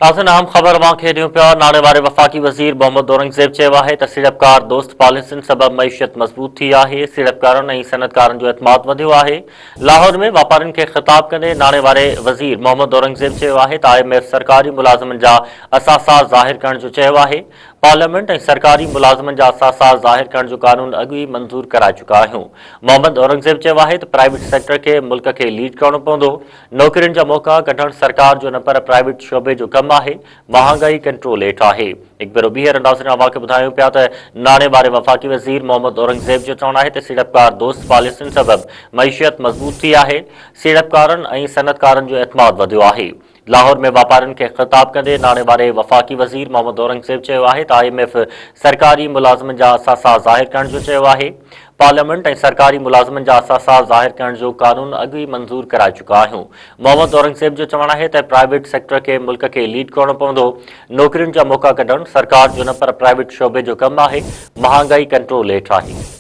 ناظرين اهم خبر اوهان کي ڏيون پيا ناڻي واري وفاقي وزير محمد اورنگزيب چيو آهي ته سيڙپڪار دوست پاليسين سبب معيشت مضبوط ٿي آهي، سيڙپڪارن ۽ صنعتڪارن جو اعتماد وڌيو آهي. لاهور ۾ واپارين کي خطاب ڪندي ناڻي واري وزير محمد اورنگزيب چيو آهي ته I M F سرڪاري ملازمن جا اثاثا ظاهر ڪرڻ جو چيو آهي، پارليامينٽ ۽ سرڪاري ملازمن جا اثاثا ظاهر ڪرڻ جو قانون اڳ ئي منظور ڪرائي چڪا آهيون. محمد اورنگزيب چيو آهي ته پرائيويٽ سيڪٽر کي ملڪ کي ليڊ ڪرڻو پوندو، نوڪرين جا موقعا ڪڍڻ سرڪار جو نه پر پرائيويٽ شعبي جو ڪم آهي، مهانگائي ڪنٽرول هيٺ آهي. هڪ ڀيرو ٻيهر ناظرين اوهان کي ٻڌايون پيا ته ناڻي واري وفاقي وزير محمد اورنگزيب جو چوڻ آهي ته سيڙپڪار دوست پاليسين سبب معيشت مضبوط ٿي آهي، سيڙپڪارن ۽ صنعتڪارن جو اعتماد وڌيو آهي. لاهور ۾ واپارين کي خطاب ڪندي ناڻي واري وفاقي وزير محمد اورنگزيب چيو آهي ته I M F سرڪاري ملازمن جا اثاثا ظاهر ڪرڻ جو چيو آهي، پارليامينٽ ۽ سرڪاري ملازمن جا اثاثا ظاهر ڪرڻ جو قانون اڳ ئي منظور ڪرائي چڪا آهيون. محمد اورنگزيب جو چوڻ آهي ته پرائيويٽ سيڪٽر کي ملڪ کي ليڊ ڪرڻو پوندو، نوڪرين جا موقعا ڪڍڻ سرڪار جو نه پر پرائيويٽ شعبي جو ڪم آهي، مهانگائي ڪنٽرول هيٺ آهي.